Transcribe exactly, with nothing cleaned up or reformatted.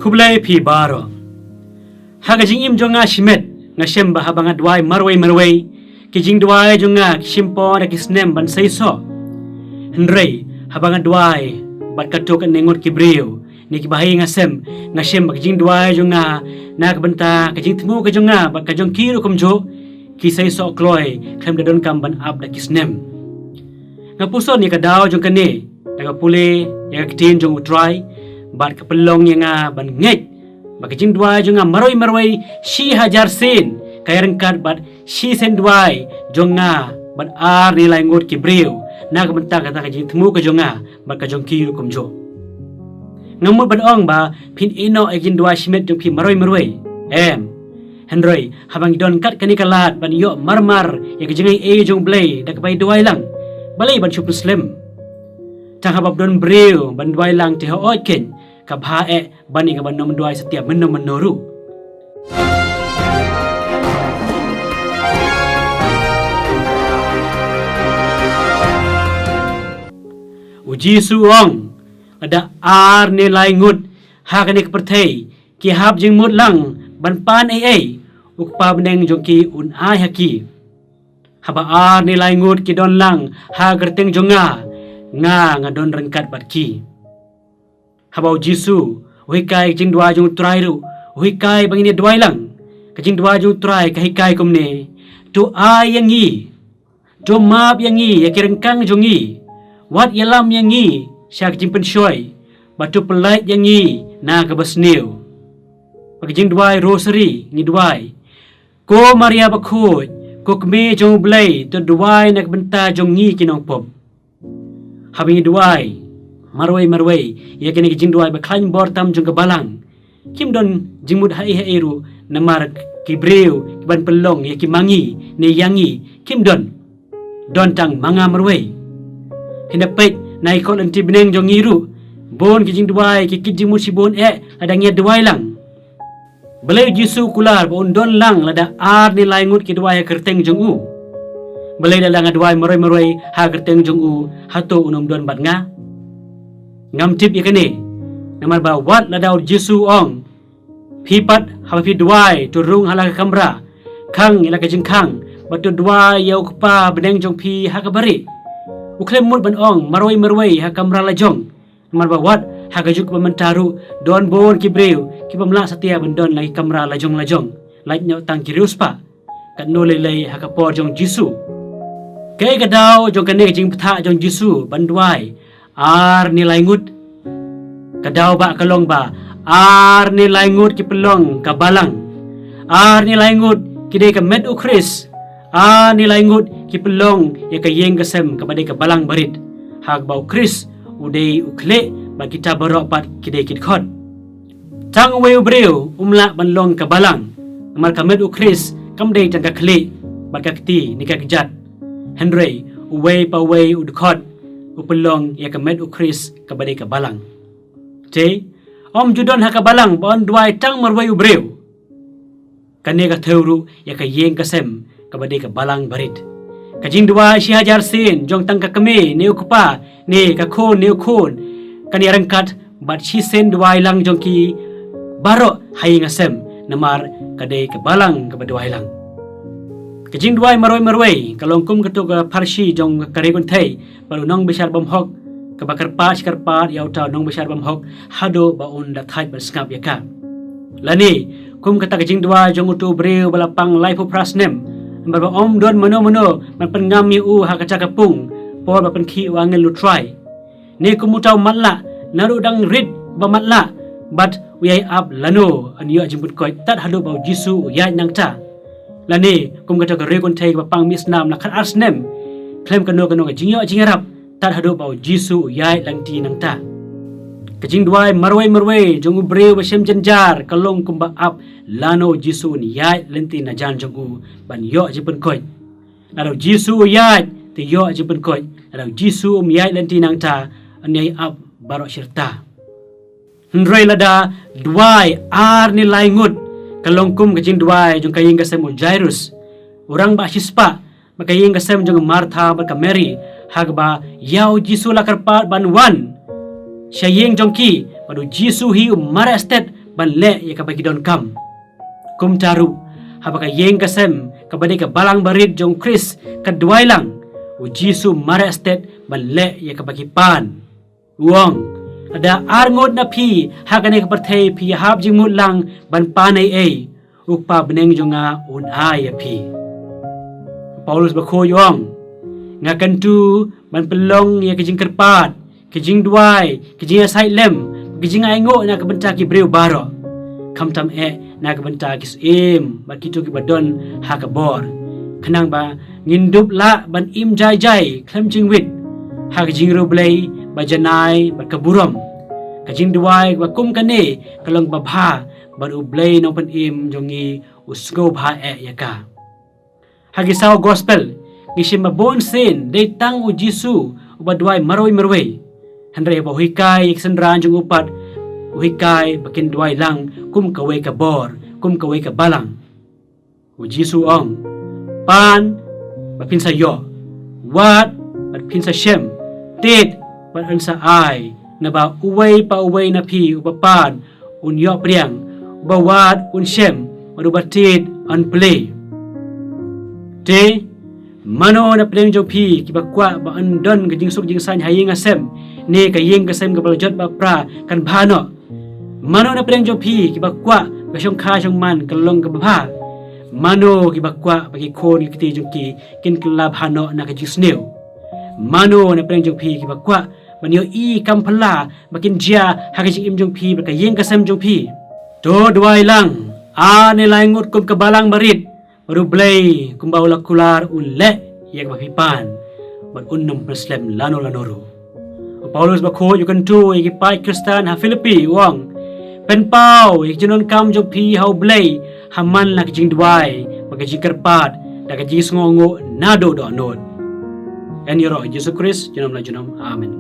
Khublei phi baroh. Ha ka jingim jong nga shimet, nga shem ba haba nga duwai marwei marwei, ki jingduwai jong nga ki shim por da ki snem ban seisoh. Hynrei haba nga duwai bad katto katne ngut ki briew ne ki bahaïing hasem, nga shem ba ka jingduwai jong nga na ka bynta ka jingthmu ka jong nga bad ka jong ki ruh kumjuh, ki seisoh kloi khlem da donkam ban ap da ki snem. Nga puson ïa ka daw jong kane da ka pule ïa ka ktien jong U Trai, bad ka pynlong ïa nga ban ngeit ba ka jingduwai jong nga marwei marwei shi hajar sien ka ïaryngkat bad shi sien duwai jong nga bad ar ne lai ngut ki briew na ka bynta kata ka jingthmu ka jong nga bad ka jong ki ruh kumjuh. Ngam mut ban ong ba phin ïehnoh ïa ka jingduwai shimet jong phi marwei marwei, em. Hynrei haba ngi don kat kane ka lad ban ïoh marmar ïa ka jingaiei jong U Blei da kaba duwai lang, balei ban shu pynslem? Tang haba don briew ban duwai lang te hooid keiñ ka bha eh ban ïa ka ban ym duwai satia mynno mynno ruh. U Jisu u ong, lada ar ne lai ngut ha kane ka pyrthei ki hap jingmut lang ban pan ei ei, U Kpa bneng jong ki un ai ha ki. Haba ar ne lai ngut ki don lang ha kyrteng jong nga, nga nga don ryngkat bad ki. Haba U Jisu u hikai ka jingduwai jong U Trai ruh, u hikai ba ngin ïa duwai lang. Ka jingduwai jong U Trai ka hikai kumne: To ai ïa ngi, to map ïa ngi ïa ki ryngkang jong ngi, wat ïalam ïa ngi sha ka jingpynshoi, bad to pyllait ïa ngi na kaba sniew. Ba ka jingduwai Rosary ngi duwai: Ko Maria bakhuid, ko Kmie jong U Blei, to duwai na ka bynta jong ngi ki nongpop. Haba ngi duwai marwei marwei ïa kane ka jingduwai ba khlaiñ bor tam jong ka Balang, kim don jingmut haei haei ruh, namar ki briew ki ban pynlong ïa ki ma ngi ne ïa ngi kim don, don tang ma nga marwei. Phin da peit na ki kot lynti bneng jong ngi ruh, bun ki jingduwai ki kit jingmut shibun eh lada ngi ïa duwai lang. Balei U Jisu u kular ba un don lang lada ar ne lai ngut ki duwai ha kyrteng jong u? Balei lada nga duwai marwei marwei ha kyrteng jong u, hato un ym don bad nga? Ngam tip ïa kane, namar ba wat lada U Jisu u ong, phi pat haba phi duwai to rung ha la ka kamra, khang ïa la ka jingkhang, bad to duwai ïa U Kpa bneng jong phi ha kaba rieh, u khlem mut ban ong marwei marwei ha kamra la jong. Namar ba wat ha ka juk ba mynta ruh don bun ki briew ki bym lah satia ban don la ki kamra la jong la jong, lait noh tang ki riewspah, katno lei lei ha ka por jong U Jisu. Kaei ka daw jong kane ka jingbthah jong U Jisu ban duwai ar ne lai ngut? Ka daw ba ka long ba ar ne lai ngut ki pynlong ka Balang. Ar ne lai ngut ki dei ka met U Khrist. Ar ne lai ngut ki pynlong ïa ka ïing ka sem kaba dei ka Balang barit, ha kaba U Khrist u dei u khlieh bad kita baroh pat ki dei ki dkhot. Tang uwei u briew um lah ban long ka Balang, namar ka met U Khrist kam dei tang ka khlieh bad ka kti ne ka kjat, hynrei uwei pa uwei u dkhot u pynlong ïa ka met U Khrist kaba dei ka Balang. Te ym ju don ha ka Balang ba yn duwai tang marwei u briew. Kane ka thew ruh ïa ka ïing ka sem kaba dei ka Balang barit. Ka jingduwai shi hajar sien jong tang ka kmie ne u kpa ne ka khun ne u khun kan ïaryngkat bad shi sien duwai lang jong ki baroh ha ïing ha sem, namar ka dei ka Balang kaba duwai lang. Ka jingduwai marwei marwei ka long kum kato ka pharshi jong ka ri kynthei bad u nongbishar bymhok, kaba kyrpad shi kyrpad ïa uta u nongbishar bymhok haduh ba un da thait ban sngap ïa ka. Lane kum kata ka jingduwai jong uto u briew ba la pang laiphew phra snem, namar ba ym don mano mano ban pynngam ïa u ha kata ka pung por ba pynkhih u angel U Trai. Ne kum uta u matlah, naduh dang rit ba matlah bad u ïai ap lano yn ïoh jingpynkoit tad haduh ba U Jisu u ïaid nangta. Lane kum kata ka ri kynthei ba pang mih snam la khatar snem khlem kano kano ka jingïoh jingïarap tad haduh ba U Jisu u ïaid lynti nangta. Ka jingduwai marwei marwei jong u briew ba shem jynjar ka long kumba ap lano U Jisu un ïaid lynti na jan jong u ban ïoh jingpynkoit. Lada U Jisu u ïaid te ïoh jingpynkoit, lada U Jisu um ïaid lynti nangta yn ïai ap baroh shirta. Hynrei lada duwai ar ne lai ngut ka long kum ka jingduwai jong ka ïing ka sem u Jairus, u rangbah shispah bad ka ïing ka sem jong ka Martha bad ka Mary, ha kaba ïa U Jisu la kyrpad ban wan sha ïing jong ki bad U Jisu hi u mareh stet ban leh ïa kaba ki donkam. Kumta ruh, haba ka ïing ka sem kaba dei ka balang barit jong u Khrist ka duwai lang, u Jisu mareh stet ban leh ïa kaba ki pan. U ong, lada arngut na phi ha kane ka pyrthei phi ïahap jingmut lang ban pan ei ei, u Kpa bneng jong nga un ai ïa phi. Paulus bakhuid u ong, nga kyntu ban pynlong ïa ka jingkyrpad, ka jingduwai, ka jingïasaid lem, ka jingainguh na ka bynta ki briew baroh, khamtam eh na ka bynta ki syiem bad kito kiba don ha ka bor, khnang ba ngin dup lah ban im jai jai khlem jingwit ha ka jingriewblei ba janai bad ka burom. Ka jingduwai ba kum kane ka long ba bha, bad u Blei nongpynim jong ngi u sngewbha eh ïa ka. Ha ki saw gospel ngi shim ba bun sien dei tang u Jisu uba duwai marwei marwei. Hynrei haba u hikai ïa ki synran jong u pat, u hikai ba kin duwai lang kum kawei ka bor, kum kawei ka balang. U Jisu u ong, pan bad phin sa ïoh, wad bad phin sa shem, tied bad yn sa ai, naba uwei pa uwei na phi uba pan un ïoh pdiang, uba wad un shem, bad uba tied yn plie. Te mano na pdeng jong phi kiba kwah ba yn don ka jingsuk jingsaiñ ha ïing ha sem, ne ka ïing ka sem kaba la jot ba pra kan bha noh? Mano na pdeng jong phi kiba kwah ba ka shongkha shongman kan long kaba bha? Mano kiba kwah ba ki khun ki kti jong ki kin kylla bha noh na ka jingsniew? Mano na pdeng jong phi kiba kwah ban ïohi kam phylla ba kin jia ha ka jingim jong phi bad ka ïing ka sem jong phi? To duwai lang ar ne lai ngut kum ka balang barit, bad u Blei kumba u la kular un leh ïa kaba phi pan, bad un nym pynslem lano lano ruh. U Paulus bakhuid u kyntu ïa ki paid Khristan ha Philippi u ong, pynpaw ïa ka jingdonkam jong phi ha u Blei ha man la ka jingduwai bad ka jingkyrpad da ka jingsngewnguh naduh dohnud. Yn ïaroh Jisu Khrist junom la junom. Amen.